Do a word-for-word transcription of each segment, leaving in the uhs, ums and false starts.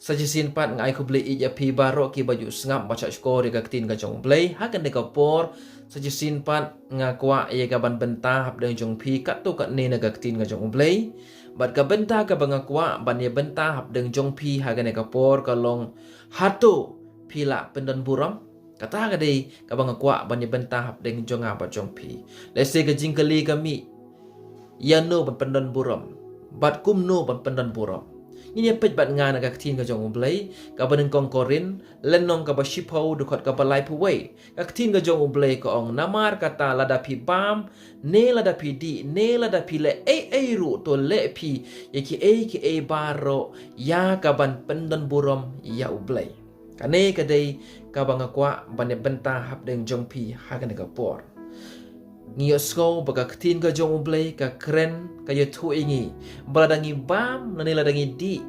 Sa shisien pat nga ai khublei ïa phi baroh kiba ju sngap bad shah shkor ïa ka ktien ka jong U Blei. Ha kane ka por, sa shisien pat nga kwah ïa ka ban bynta hapdeng jong phi katto katne na ka ktien ka jong U Blei. Bad ka bynta kaba nga kwah ban ïa bynta hapdeng jong phi ha kane ka por ka long, hato phi lah pyndon burom? Kata ka dei kaba nga kwah ban ïa bynta hapdeng jong nga bad jong phi. Lehse ka jingkylli ka mih, ïano ban pyndon burom, bad kumno ban pyndon burom. Ngin ïa peit bad nga na ka ktien ka jong U Blei, kaba nyngkong Korinth, lynnong kaba shiphew, dkhot kaba laiphew wei. Ka ktien ka jong U Blei ka ong, namar kata lada phi bam, ne lada phi dih, ne lada phi leh ei ei ruh, to leh phi ïa kiei kiei baroh ïa ka ban pyndon burom ïa U Blei. Kane ka dei kaba nga kwah ban ïa bynta hapdeng jong phi ha kane ka por. Ngi ïohsngew ba ka ktien ka jong U Blei ka kren, ka ïathuh ïa ngi ba lada ngi bam, lane lada ngi dih,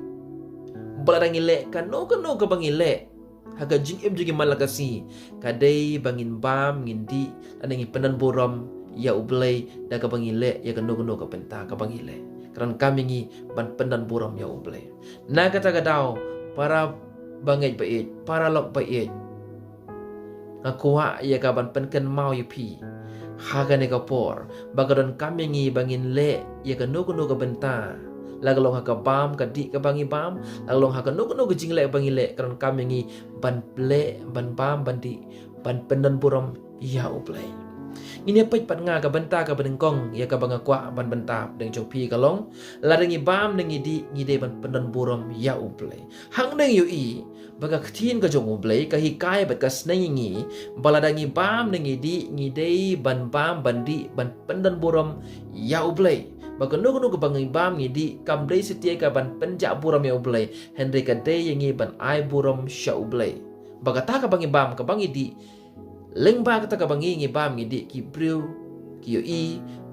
ba lada ngi leh kano kano kaba ngi leh ha ka jingim jong ngi man la ka sngi, ka dei ba ngin bam, ngin dih, lane ngin pyndon burom ïa U Blei da kaba ngi leh ïa kano kano ka bynta kaba ngi leh. Ka donkam ïa ngi ban pyndon burom ïa U Blei. Na kata ka daw, para bangeit ba ïeit, para lok ba ïeit, nga kwah ïa ka ban pynkynmaw ïa phi ha kane ka por ba ka donkam ïa ngi ba ngin leh ïa kano kano ka bynta, la ka long ha ka bam ka dih kaba ngi bam, la ka long ha kano kano ka jingleh ba ngi leh, ka donkam ïa ngi ban leh, ban bam, ban dih, ban pyndon burom ïa U Blei. Ngin ïa peit pat nga ka bynta kaba nyngkong ïa kaba nga kwah ban bynta hapdeng jong phi ka long, lada ngi bam ne ngi dih, ngi dei ban pyndon burom ïa U Blei. Hangne ngi ïohi ba ka ktien ka jong U Blei ka hikai bad ka sneng ïa ngi ba lada ngi bam ne ngi dih, ngi dei ban bam, ban dih, ban pyndon burom ïa U Blei. Ba kano kano kaba ngi bam, ngi dih, kam dei satia ka ban pynjah burom ïa U Blei, hynrei ka dei ïa ngi ban ai burom sha U Blei. Ba kata kaba ngi bam, kaba ngi dih, lyngba kata kaba ngi, ngi bam, ngi dih, ki briew ki ïohi,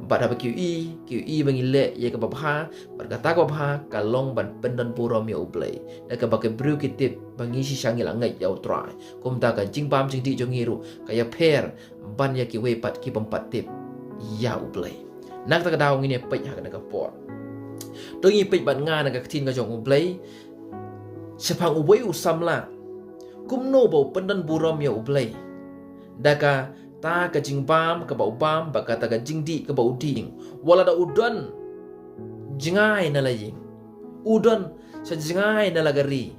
bad haba ki ïohi, ki ïohi ba ngi leh ïa kaba bha, bad kata kaba bha ka long ban pyndon burom ïa U Blei. Da kaba ki briew ki tip ba ngi shisha ngi la ngeit ïa U Trai. Kumta ka jingbam jingdih jong ngi ruh ka ïapher ban ïa kiwei pat ki bym pat tip ïa U Blei. Na kata ka daw ngin ïa peit ha kane ka por. To ngin ïa peit bad nga na ka ktien ka jong U Blei shaphang uwei u samla, kumno ba u pyndon burom ïa U Blei da kata ka jingbam kaba u bam, bad kata ka jingdih kaba u dih. Wat la da u don jngai na la ïing, u don sha jngai na la ka ri,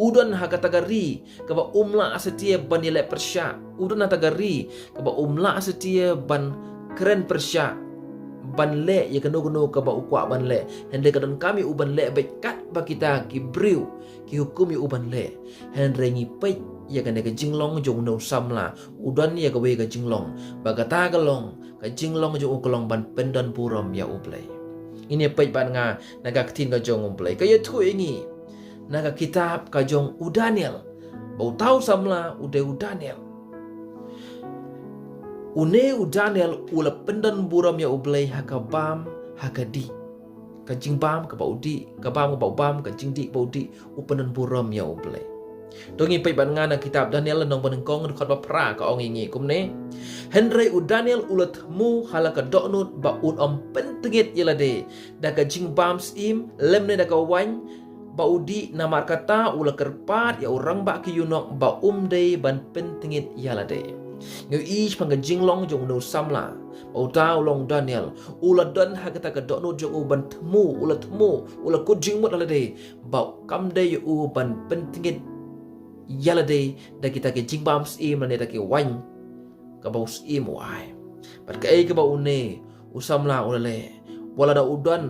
u don ha kata ka ri kaba um lah satia ban ïaleh pyrshah, u don ha kata ka ri kaba um lah satia ban kren pyrshah, ban leh ïa kano kano kaba u kwah ban leh, hynrei ka donkam ïa u ban leh beit katba kita ki briew ki hukum ïa u ban leh. Hynrei ngi peit ïa kane ka jinglong jong une u samla, u don ïa kawei ka jinglong, ba kata ka long, ka jinglong jong u ka long ban pyndon burom ïa U Blei. Ngin ïa peit bad nga na ka ktien ka jong U Blei, ka ïathuh ïa ngi na ka kitab ka jong u Daniel ba uta u samla u dei u Daniel. Une u Daniel u la pyndon burom ïa U Blei ha ka bam, ha ka dih. Ka jingbam kaba u dih, ka bam kaba u bam, ka jingdih ba u dih, u pyndon burom ïa U Blei. To ngin peit bad nga na kitab Daniel lynnong ba nyngkong, dkhot ba phra, ka ong ïa ngi kumne: Hynrei u Daniel u la thmu ha la ka dohnud ba un ym pyntngit ïa lade da ka jingbam syiem lymne da ka wain ba u dih, namar kata u la kyrpad ïa u rangbah ki eunuch ba um dei ban pyntngit ïa lade. Ngi ïohi shaphang ka jinglong jong une u samla ba uta u long Daniel, u la don ha kata ka dohnud jong u ban thmu, u la thmu, u la kut jingmut ha lade ba kam dei ïa u ban pyntngit ïa lade da kita ki jingbam syiem lane da ki wain kaba u syiem u ai. Bad kaei kaba une u samla u la leh, wat la da u don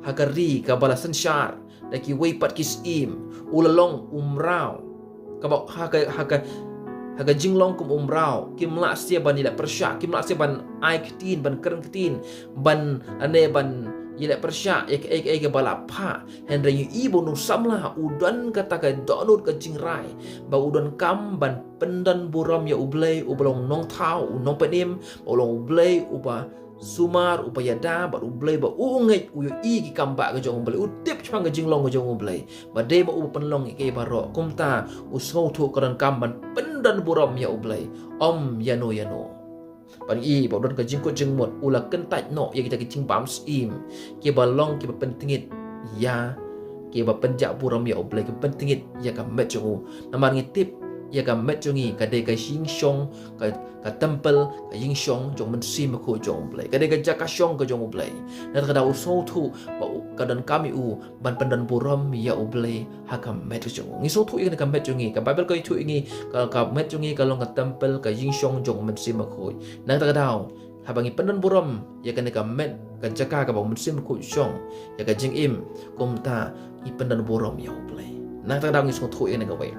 ha ka ri kaba la synshar da kiwei pat ki syiem, u la long u mraw. Kaba ha ka, ha ka, ha ka jinglong kum u mraw, kim lah satia ban ïaleh pyrshah, kim lah satia ban ai ktien, ban kren ktien, ban, lane ban ïaleh pyrshah ïa kaei kaei kaba la phah. Hynrei ngi ïohi ba une u samla u don kata ka dohnud ka jingrai ba u donkam ban pyndon burom ïa U Blei uba long Nongthaw, u Nongpynim, ba u long U Blei uba sumar, uba ïada, bad U Blei ba u ngeit, u ïohi ki kam bah ka jong U Blei, u tip shaphang ka jinglong ka jong U Blei ba dei ma u ba pynlong ïa kiei baroh. Kumta u sngewthuh ka donkam ban pyndon burom ïa U Blei, ym ïano ïano. Bad ngi ïohi ba u don ka jingkut jingmut, u la kyntait noh ïa kita ki jingbam syiem kiba long kiba pyntngit ïa kiba pynjah burom ïa U Blei, kiba pyntngit ïa ka met jong u. Namar ngi tip ïa ka met jong ngi ka dei ka ïingshong, ka, ka templ, ka ïingshong jong U Mynsiem Bakhuid jong U Blei, ka dei ka jaka shong ka jong U Blei. Na kata ka daw u sngewthuh ba u, ka donkam ïa u ban pyndon burom ïa U Blei ha ka met ka jong u. Ngi sngewthuh ïa kane ka met jong ngi, ka Baibl ka ïathuh ïa ngi, ka, ka met jong ngi ka long ka templ, ka ïingshong jong U Mynsiem Bakhuid. Na kata ka daw, haba ngi pyndon burom ïa kane ka met, ka jaka kaba U Mynsiem Bakhuid u shong, ïa ka jingim, kumta ngi pyndon burom ïa U Blei. Na kata ka daw ngi sngewthuh ïa kane kawei.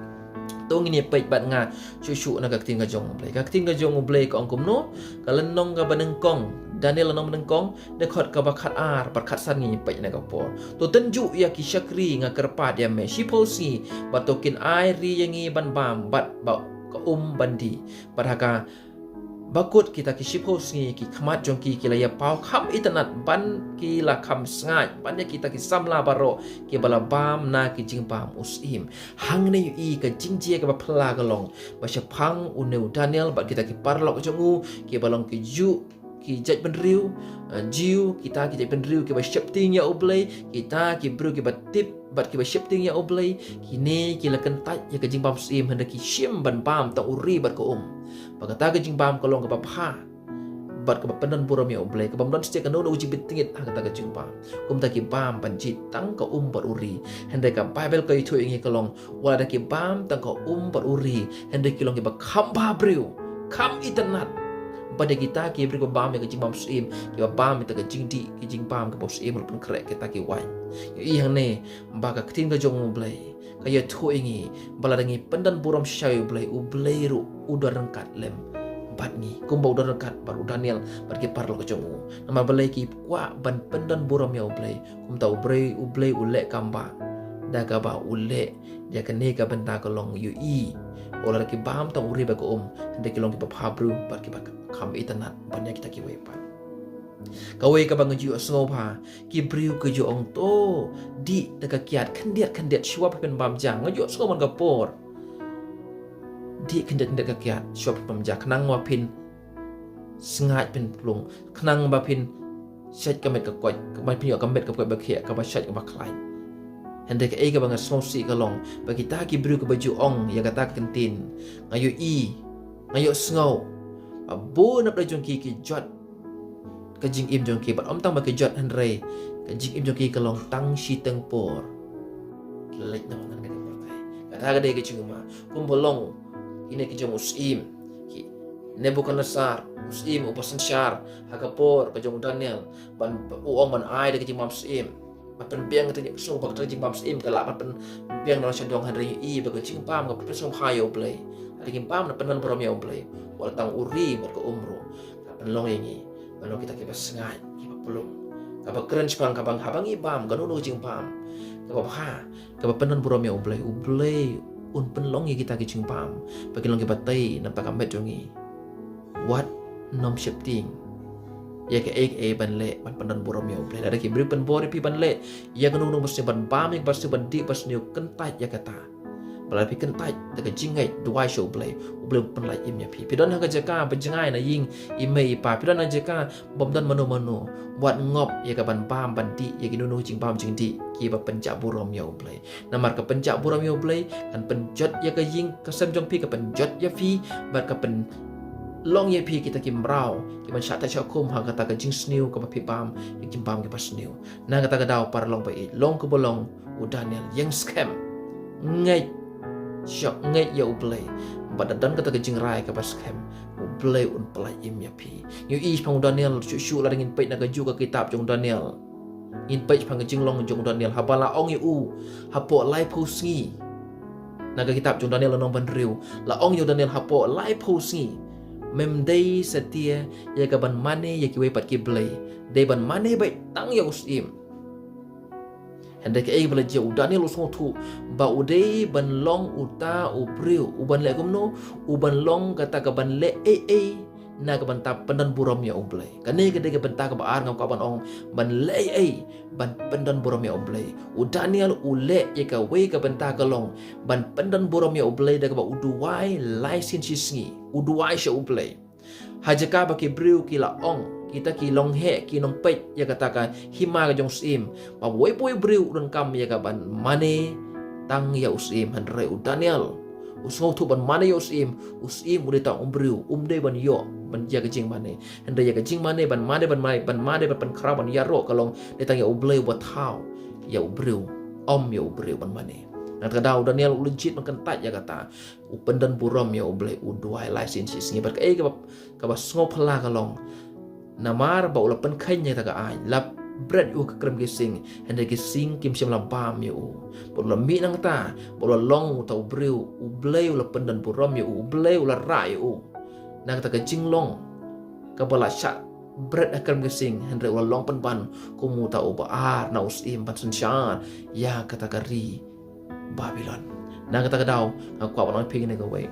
To ngin ïa peit bad nga shuh shuh na ka ktien ka jong U Blei. Ka ktien ka jong U Blei ka ong kumno, ka lynnong kaba nyngkong, Daniel lynnong ba nyngkong, dkhot kaba khatar bad khatsan ngin ïa peit na ka por. To tynjuh ïa ki shakri, nga kyrpad ïa me shiphew sngi, bad to kin ai ri ïa ngi ban bam, bad ba ka um ban dih. Bad ha kaba kut kita ki shiphew sngi, ki khmat jong ki ki la ïa paw kham itynnad, ban ki la kham sngaid ban ïa kita ki samla baroh kiba la bam na ki jingbam u syiem. Hangne ïohi ka jingjia kaba phylla ka long ba shaphang une u Daniel bad kita ki paralok jong u, kiba long ki juh, ki jaitbynriew, eh, Jiw, kita ki jaitbynriew kiba sheptieng ïa U Blei, kita ki briew kiba tip bad kiba sheptieng ïa U Blei, kine ki la kyntait ïa ka jingbam syiem, hynrei ki shim ban bam tang u ri bad ka um. Ba kata ka jingbam ka long kaba bha bad kaba pyndon burom ïa U Blei, kaba ym don shuh kano kano ka jingpyntngit ha kata ka jingbam. Kumta ki bam ban jied tang ka um bad u ri. Hynrei ka Baibl ka ïathuh ïa ngi ka long, wat la da ki bam tang ka um bad u ri, hynrei ki long kiba kham bha briew, kham itynnad ban ïa kita ki briew kiba bam ïa ka jingbam syiem, kiba bam ïa ka jingdih, ki jingbam kaba u syiem u la pynkhreh kita ki waiñ. Ïohi hangne ba ka ktien ka jong U Blei ka ïathuh ïa ngi ba lada ngi pyndon burom shisha ïa U Blei, U Blei ruh u don ryngkat lem bad ngi, kumba u don ryngkat bad u Daniel bad ki paralok jong u. Namar balei ki kwah ban pyndon burom ïa U Blei, kumta U Blei, U Blei u leh kam ba, da kaba u leh ïa kane ka bynta ka long ïohi, wat la da ki bam tang u ri bad ka um, hynrei ki long kiba bha briew bad kiba kham itynnad ban ïa kita kiwei pat. Kawei kaba nga ju ïohsngew ba ki briew ki ju ong, to dih da ka kiad khyndiat khyndiat shuwa ba phin bam ja. Nga ju ïohsngew man ka por, dih khyndiat khyndiat ka kiad shuwa ba phin bam ja, khnang ba phin sngaid phin plung, khnang ba phin shait ka met ka koit, kaba phin ïoh ka met ka koit ba khiah, kaba shait kaba khlaiñ. Hynrei kaei kaba nga sngewsih ka long ba kita ki briew kiba ju ong ïa kata ka ktien, nga ïohi, nga ïohsngew ba bun na pdeng jong ki ki jot ka jingim jong ki, bad ym tang ba ki jot, hynrei ka jingim jong ki ka long tang shiteng por. Ki leit noh na kane ka pyrthei. Kata ka dei ka jingma. Kumba long kine ki jong u syiem, ki Nebukhadnessar, u syiem uba synshar ha ka por ka jong u Daniel, ban, u ong ban ai da ka jingbam syiem, ban pynbiang kata ka jingpyrshah, ba kata ka jingbam syiem ka lah ban pynbiang na sha dong, hynrei ïohi ba ka jingbam ka pynshong ha ïa U Blei. Ka jingbam na pyndon burom ïa U Blei, wat la tang u ri bad ka um ruh. Ka pynlong ïa ngi ban long kita kiba sngaid, kiba plung. Kaba kren shaphang kaba haba ngi bam kano kano ka jingbam kaba bha, kaba pyndon burom ïa U Blei, U Blei un pynlong ïa kita ki jingbam ba kin long kiba tei na ka met jong ngi. Wat nym sheptieng ïa kaei kaei ban leh ban pyndon burom ïa U Blei. Lada ki briew pynbor ïa phi ban leh ïa kano kano ba sniew, ban bam ïa kaba sniew, ban dih ba sniew, kyntait ïa kata. Ba lada phi kyntait da ka jingngeit, duwai sha U Blei, U Blei un pynlait im ïa phi. Phi don ha ka jaka ba jngai na ïing i mei i pa, phi don ha ka jaka bym don mano mano, wat ngop ïa ka ban bam ban dih ïa kino kino jingbam jingdih kiba pynjah burom ïa U Blei. Namar ka pynjah burom ïa U Blei kan pynjot ïa ka ïing ka sem jong phi, ka pynjot ïa phi, bad ka pynlong ïa phi kita ki mraw kiban shah tait shah khum ha kata ka jingsniew kaba phi bam ïa ki jingbam kiba sniew. Na kata ka daw, paralok ba ïeit, long kaba long u Daniel, ïeng skhem, ngeit, shah ngeit ïa U Blei, bad da don kata ka jingrai kaba skhem, U Blei un pynlait im ïa phi. Ngi ïohi shaphang u Daniel shuh shuh, lada ngin peit na kajuh ka kitab jong u Daniel, ngin peit shaphang ka jinglong jong u Daniel haba la ong ïa u hapoh laiphew sngi. Na ka kitab jong u Daniel lynnong ba hynriew, la ong ïa u Daniel, hapoh laiphew sngi mem dei satia ïa kaban mane ïa kiwei pat ki blei, dei ban mane beit tang ïa u syiem. Hynrei kaei ba la jia, u Daniel u sngewthuh ba u dei ban long uta u briew uban leh kumno, uban long kata kaban leh ei ei na ka bynta pyndon burom ïa U Blei. Kane ka dei ka bynta kaba ar nga kwah ban ong, ban leh ei ei ban pyndon burom ïa U Blei. U Daniel u leh ïa kawei ka bynta ka long ban pyndon burom ïa U Blei da kaba u duwai lai sien shi sngi, u duwai sha U Blei. Ha jaka ba ki briew ki la ong, kita ki long heh, ki nongpeit ïa kata ka hima ka jong u syiem, ba uwei pa uwei u briew u donkam ïa ka ban mane tang ïa u syiem. Hynrei u Daniel u sngewthuh ban mane ïa u syiem. U syiem u dei tang u briew, um dei ban ïoh ban ïa ka jingmane. Hynrei ïa ka jingmane, ban mane, ban mane, ban mane, ban pynkhraw, ban ïaroh, ka long dei tang ïa U Blei uba thaw ïa u briew, ym ïa u briew ban mane. Na kata ka daw u Daniel u la jied ban kyntait ïa kata. U pyndon burom ïa U Blei, u duwai lai sien shi sngi. Bad kaei kaba, kaba sngewphylla ka long, namar ba u la pynkheiñ ïa kata ka aiñ, la bret ïa u ha ka krem ki sing, hynrei ki sing kim shym la bam ïa u. Bad u la mih nangta, bad u la long uta u briew U Blei u la pyndon burom ïa u, U Blei u la rah ïa u. Na kata ka jinglong kaba la shah bret ha ka krem ki sing, hynrei u la long pynban kum uta uba ar na u syiem ban synshar ïa kata ka ri Babilon. Na kata ka daw nga kwah ban ong ïa phi kane kawei.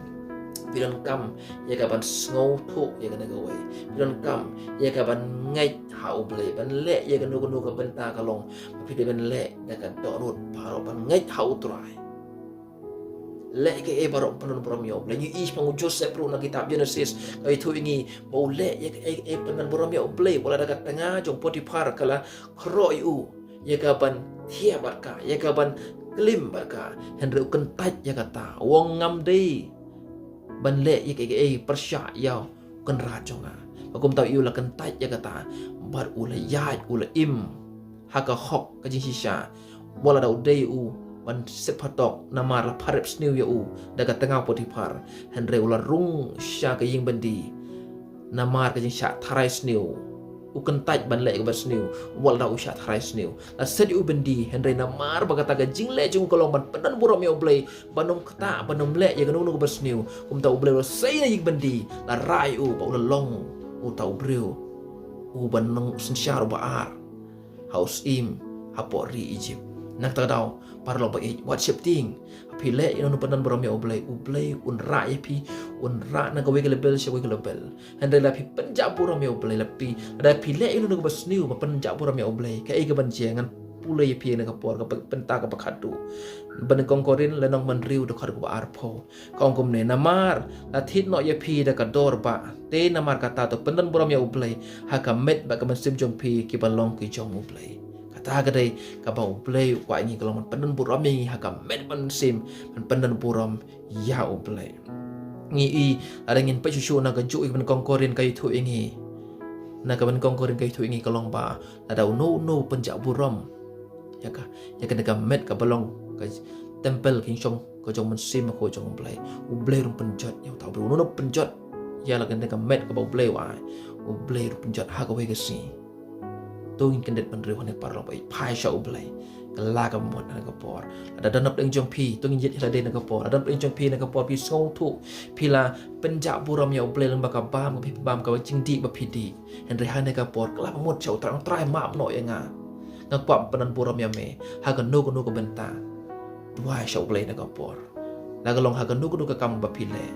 Phi donkam ïa ka ban sngewthuh ïa kane kawei. Phi donkam ïa ka ban ngeit ha U Blei, ban leh ïa kano kano ka bynta ka long ba phi dei ban leh da ka dohnud baroh, ban ngeit ha U Trai. Leh kaei baroh, pyndon burom ïa U Blei. Ngi ïohi shaphang u Joseph ruh na kitab Genesis, ka ïathuh ïa ngi ba u leh ïa kaei kaei, pyndon burom ïa U Blei. Wat la da ka tnga jong Potiphar ka la khroh ïa u ïa ka ban thiah bad ka, ïa ka ban klim bad ka, hynrei u kyntait ïa kata. U ong, ngam dei ban leh ïa kaei kaei pyrshah ïa u kynrad jong nga. Bad kumta u la kyntait ïa kata, bad u la ïaid, u la im ha ka hok ka jingshisha. Wat la da u dei u ban sep phatok namar la pharep sniew ïa u da ka tnga u Potiphar, hynrei u la rung sha ka ïing byndi namar ka jingshah tharai sniew. U kyntait ban leh ïa kaba sniew, wat la da u shah tharai sniew. La set ïa u byndi, hynrei namar ba kata ka jingleh jong u ka long ban pyndon burom ïa U Blei, ban ym ktah, ban ym leh ïa kano kano kaba sniew, kumta U Blei u la sei na ïing byndi, la rah ïa u, bad u la long uta u briew uba nang synshar uba ar ha u syiem hapoh ri Egypt. Na kata ka daw, paralok ba ïeit, wat sheptieng. Phi leh ïa kano kano, pyndon burom ïa U Blei, U Blei un rah ïa phi, un rah na kawei ka level sha kawei ka level. Hynrei lada phi pynjah burom ïa U Blei, lada phi, lada phi leh ïa kano kano kaba sniew ban pynjah burom ïa U Blei, kaei kaban jia? Ngan pule ïa phi ha kane ka por, ka bynta kaba khatduh. Ba nyngkong Korinth lynnong hynriew, dkhot kaba arphew. Ka ong kumne: Namar la thied noh ïa phi da ka dor bah, te namar kata to pyndon burom ïa U Blei ha ka met bad ka mynsiem jong phi, kiba long ki jong U Blei. Kata ka dei kaba U Blei u kwah ïa ngi, ka long ban pyndon burom ïa ngi ha ka met bad mynsiem, ban pyndon burom ïa U Blei. Ngi i, lada ngin peit shuh shuh na kajuh ïa ka nyngkong Korinth, ka ïathuh ïa ngi, na ka nyngkong Korinth ka ïathuh ïa ngi ka long ba lada uno uno u pynjah burom ïa ka, ïa kane ka met kaba long ka templ, ka ïingshong ka jong u Mynsiem Bakhuid jong U Blei, U Blei ruh un pynjot ïa uta u briew. Uno uno u pynjot ïa la kane ka met kaba U Blei u ai, U Blei ruh un pynjot ha kawei ka sngi. To ngin kyndit bynriew hangne, paralok ba ïeit, phai sha U Blei. Kylla ka mut ha kane ka por. Lada don napdeng jong phi, to ngin ïeit ha lade ha kane ka por. Lada don napdeng jong phi ha kane ka por, phi sngewthuh phi la pynjah burom ïa U Blei lyngba ka bam kaba phi bam, ka jingdih ba phi dih. Hynrei ha kane ka por, kylla ka mut sha U Trai, U Trai, map noh ïa nga. Nga kwah ban pyndon burom ïa me ha kano kano ka bynta. Duwai sha U Blei ha kane ka por. La ka long ha kano kano ka kam ba phi leh,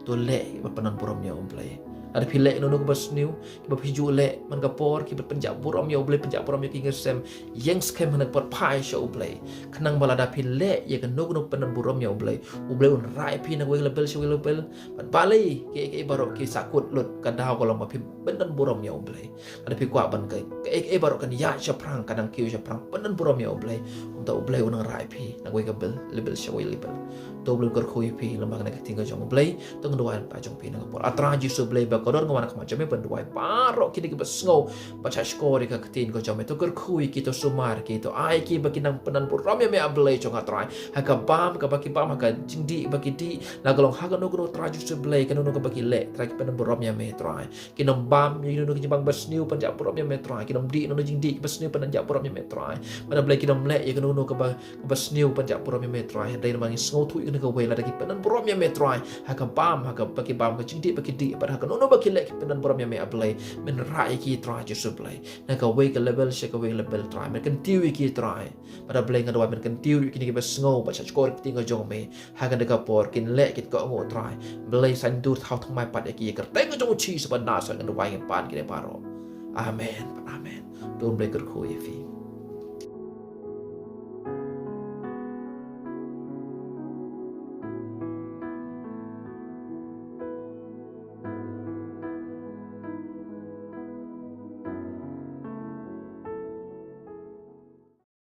to leh ban pyndon burom ïa U Blei. Lada phi leh kano kano kaba sniew, kiba phi ju leh man ka por, kiba pynjah burom ïa U Blei, pynjah burom ïa ka ïing ka sem, ïeng skhem ha kane ka por, phai sha U Blei. Khnang ba lada phi leh ïa kano kano pyndon burom ïa U Blei, U Blei un rah ïa phi na kawei ka level sha kawei ka level. Bad balei, kaei kaei baroh ki sahkut lut, ka daw ka long ba phi pyndon burom ïa U Blei. Lada phi kwah ban kaei kaei baroh kan ïaid shaphrang, kan nang kiew shaphrang, pyndon burom ïa U Blei, kumta U Blei un nang rah ïa phi na kawei ka level sha kawei ka level. To U Blei un kyrkhu ïa phi lyngba kane ka ktien ka jong U Blei. To ngin duwai lem bad jong phi ha kane ka por. A Trai Jisu Blei ba kordor, nga wan ha khmat jong me ban duwai baroh kine kiba sngew bad shahshkor ïa ka ktien ka jong me. To kyrkhu ïa ki, to sumar ïa ki, to ai ïa ki ba kin nang pyndon burom ïa me, A Blei jong nga, Trai, ha ka bam kaba ki bam, ha ka jingdih ba ki dih. La ka long ha kano kano, Trai Jisu Blei, kano kano kaba ki leh, Trai, ki pyndon burom ïa me, Trai. Kin ym bam ïa kano kano ka jingbam ba sniew, pynjah burom ïa me, Trai. Kin ym dih kano kano ka jingdih ba sniew, pynjah burom ïa me, Trai. Bad A Blei, kin ym leh ïa kano kano kaba, kaba sniew, pynjah burom ïa me, Trai. Hynrei namar ngi sngewthuh ïa kane kawei, lada ki pyndon burom ïa me, Trai, ha ka bam, ha kaba ki bam, ka jingdih ba ki dih, bad ha kano kano ba ki leh, ki pyndon burom ïa me, A Blei, men rah ïa ki, Trai Jisu Blei, na kawei ka level sha kawei ka level, Trai. Men kyntiew ïa ki, Trai. Bad A Blei, nga duwai men kyntiew ïa kine kiba sngew bad shahshkor ïa ka ktien ka jong me ha kane ka por, kin leh, kin kohnguh, Trai. Blei, saiñdur, thaw thymmai pat ïa ki, ha ka kyrteng ka jong U Jisu ba na Nasareth ngan duwai, ngan pan kine baroh. Amen. Amen. To U Blei kyrkhu ïa phi.